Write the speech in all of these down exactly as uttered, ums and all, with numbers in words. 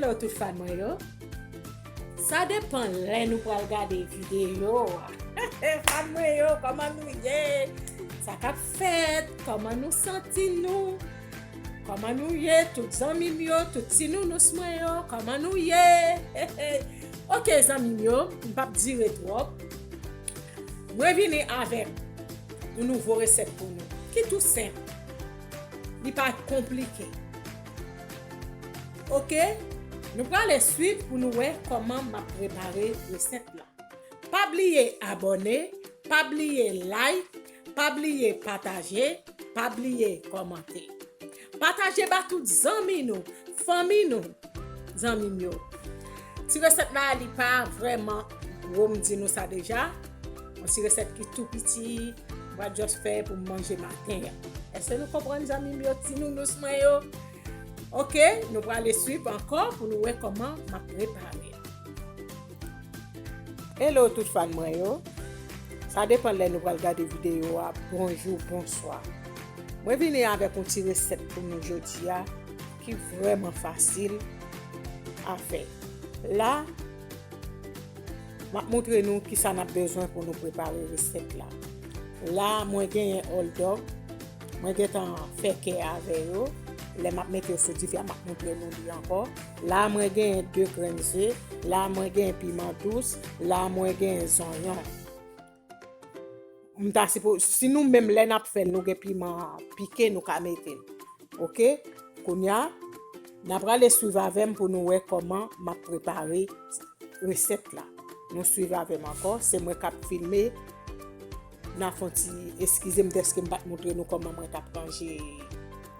Yo tout fan mwen yo. Sa depan lè nou pral gade videyo a. Fan mwen yo, kòman nou ye? Sa k ap fèt? Kòman nou santi nou? Kòman nou ye? Tout zanmi m yo, tout ti nounous mwen yo, kòman nou ye? Ok, zanmi m yo, m p ap dire twòp. Mwen vini avèk yon nouvo resèt pou nou, ki tou senp. Li pa konplike. Ok? Nou prale swiv pou nou wè kòman m ap prepare resèt la. Pa bliye abòne, pa bliye like, pa bliye pataje, pa bliye kòmante. Pataje ba tout zanmi nou, fanmi nou, zanmi m yo. Ti resèt la, li pa vrèman gwo, m di nou sa deja. Yon ti resèt ki tou piti, m pral just fè pou m manje maten an. Èske nou konprann, zanmi m yo, ti nounous mwen yo? Ok, nou prale swiv ankò pou nou wè kòman m ap prepare. Hello tout fan mwen yo. Sa depan lè nou pral gade videyo a. Bonjou, bonswa. Mwen vini avèk yon ti resèt pou nou jodi a ki vrèman fasil a fè. La, m ap montre nou kisa n ap bezwen pou nou prepare resèt la. La, mwen genyen oldog. Mwen gentan fè kè avè yo. Lè m ap mete yo sou dife a, m ap montre nou li ankò. La, mwen genyen de grenn ze. La, mwen genyen piman dous. La, mwen genyen zonyon. M ta sipo-, si nou menm lè n ap fè l, nou gen piman pike, nou ka mete l. Ok? Kounye a, n a prale swiv avè m pou nou wè kòman m ap prepare resèt la. Nou swiv avè m ankò, se mwen k ap filme. N a fè yon ti, eskize m dèske m pa t montre nou kòman mwen t ap ranje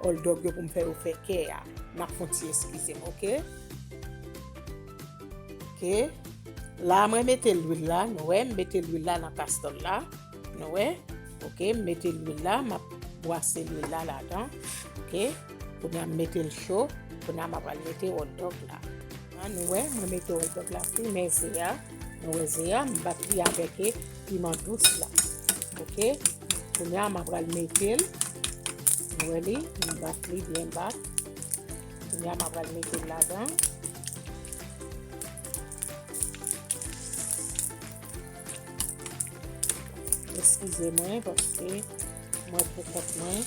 oldog yo pou m fè yo fè kè a. N ap fè yon ti eskize m, ok? Ok. La, mwen mete lwil la, nou wè, m mete lwil la nan kastòl la. Nou wè? Ok, m mete lwil la, m ap bwase lwil la ladan. Ok, kounye a m mete l cho, kounye a m ap pral mete hot dog la. La, nou wè, mwen mete hot dog la, fimen ze a. Nou wè ze a, m bat li avèk piman dous la. Ok, kounye a m ap pral mete l. Nou wè li, m bat li byen bat. Kounye a m ap pral mete l ladan. Eskize mwen, paske mwen pou kont mwen.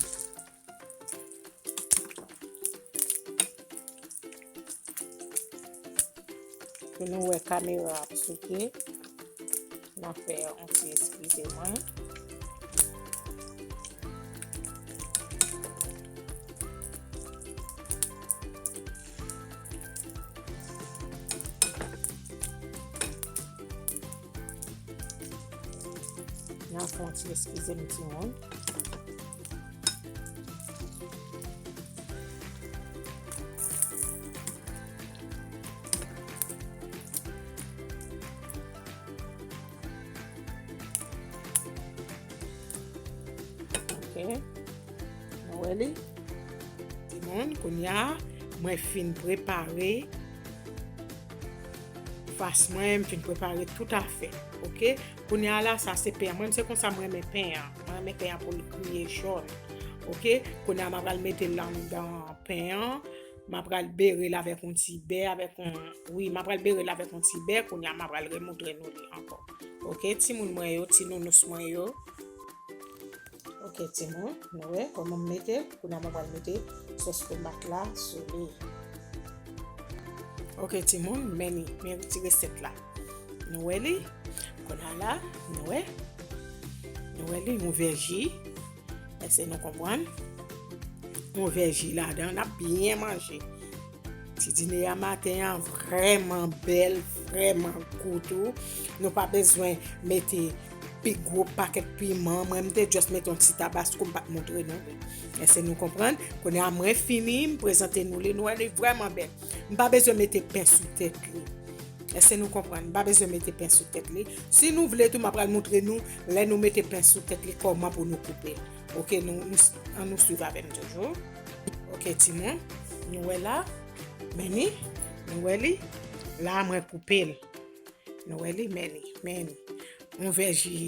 Pou nou wè kamera ap souke. N a fè yon ti eskize mwen. N a fè yon ti eskize m timoun. Ok. Nou wè li? Timoun, kounye a, mwen fin prepare fas mwen, m fin prepare tout afè. Ok? Kounye a la, sa se pen an. Mwen, se konsa mwen renmen pen an. Mwen renmen pen an pou l griye jòn. Ok? Kounye a, m a pral mete l anndan pen an. M a pral bere l avèk yon ti bè, avèk yon, wi, m a pral bere l avèk yon ti bè. Kounye a, m a pral remontre nou li ankò. Ok, timoun mwen yo, ti nounous mwen yo. Ok, timoun, nou wè kòman m mete l. Kounye a, m a pral mete sòs tomat la sou li. Ok, timoun, men li, men ti resèt la. Nou wè li? Kounye a la, nou wè? Nou wè li, yon vè ji. Èske nou konprann? Yon vè ji ladan, n ap byen manje. Ti dine a maten an vrèman bèl, vrèman gou tou. Nou pa bezwen mete pi gwo pakèt piman. Mwen, m te just mete yon ti tabasko, m pa t montre nou li. Èske nou konprann? Kounye a, mwen fini, m prezante nou li. Nou wè, li vrèman bèl. M pa bezwen mete pen sou tèt li. Èske nou konprann? M pa bezwen mete pen sou tèt li. Si nou vle tou, m ap pral montre nou, lè nou mete pen sou tèt li, kòman pou nou koupe l. Ok, nou, nou, ann nou swiv avè m toujou. Ok, timoun, nou wè la, men li, nou wè li, la mwen koupe l. Nou wè li, men li, men li. Yon vè ji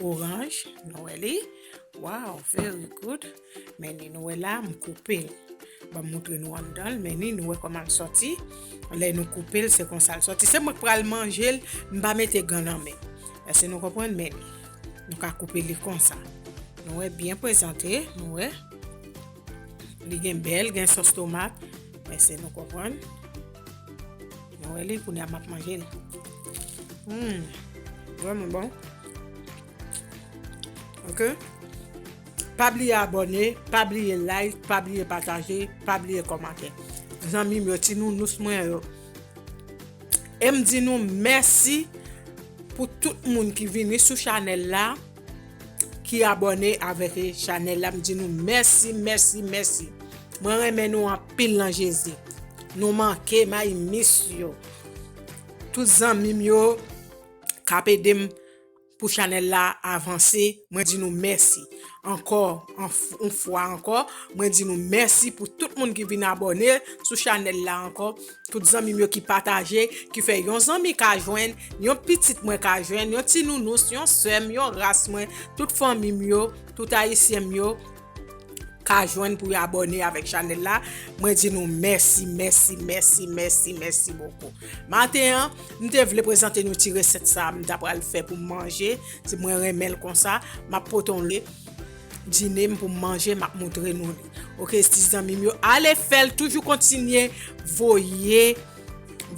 oranj, nou wè li. Wow, very good. Men li, nou wè la, m koupe l. Ban m montre nou anndan l, men ni nou wè kòman l sòti. Lè nou koupe l, se konsa l sòti. Se mwen k pral manje l, m pa mete gan nan men. Èske nou konprann? Men ni. Nou ka koupe li konsa. Nou wè byen prezante, nou wè. Li gen bèl, gen sòs tomat. Èske nou konprann? Nou wè li, kounye a m ap manje l. Hmm, vrèman bon. Ok? Pa bliye abòne, pa bliye like, pa bliye pataje, pa bliye kòmante. Zanmi m yo, ti nounous mwen yo. E m di nou mèsi pou tout moun ki vini sou chanèl la, ki abòne avèk chanèl la. M di nou mèsi, mèsi, mèsi. Mwen renmen nou anpil nan Jezi. Nou manke m, I miss you. Tout zanmi m yo k ap ede m pou chanèl la avanse, mwen di nou mèsi. Ankò, an f-, yon fwa ankò, mwen di nou mèsi pou tout moun ki vin abòne sou chanèl la ankò. Tout zanmi m yo ki pataje, ki fè yon zanmi ka jwenn, yon pitit mwen ka jwenn, yon ti nounous, yon sè m, yon ras mwen, tout fanmi m yo, tout ayisyen m yo ka jwenn pou y abòne avèk chanèl la. Mwen di nou mèsi, mèsi, mèsi, mèsi, mèsi bokou. Maten an, m te vle prezante nou ti resèt sa a, m ta pral fè pou m manje. Si mwen renmen l konsa, m ap pote yon le dine m pou m manje, m ap montre nou li. Ok, ti zanmi m yo, ale fè l, toujou kontinye voye,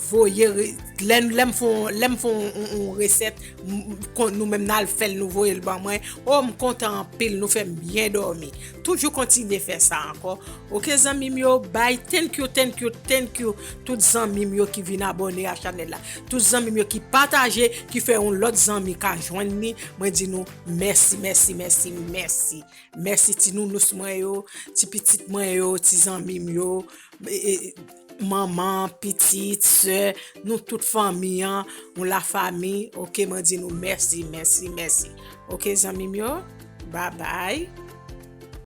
voye, re-, lè, lè m fè, lè m fè yon, yon, yon resèt, m, m, kon, nou menm n al fè l, nou voye l ban mwen. Oh, m kontan anpil, nou fè m byen dòmi. Toujou kontinye fè sa ankò. Ok, zanmi m yo, bye, thank you, thank you, thank you. Tout zanmi m yo ki vin abòne a chanèl la. Tout zanmi m yo ki pataje, ki fè yon lòt zanmi ka jwenn li. Mwen di nou mèsi, mèsi, mèsi, mèsi. Mèsi ti nounous mwen yo, ti pitit mwen yo, ti zanmi m yo, e, e, manman, pitit, sè, nou tout fanmi an, yon lafami. Ok, mwen di nou mèsi, mèsi, mèsi. Ok, zanmi m yo, bye bye.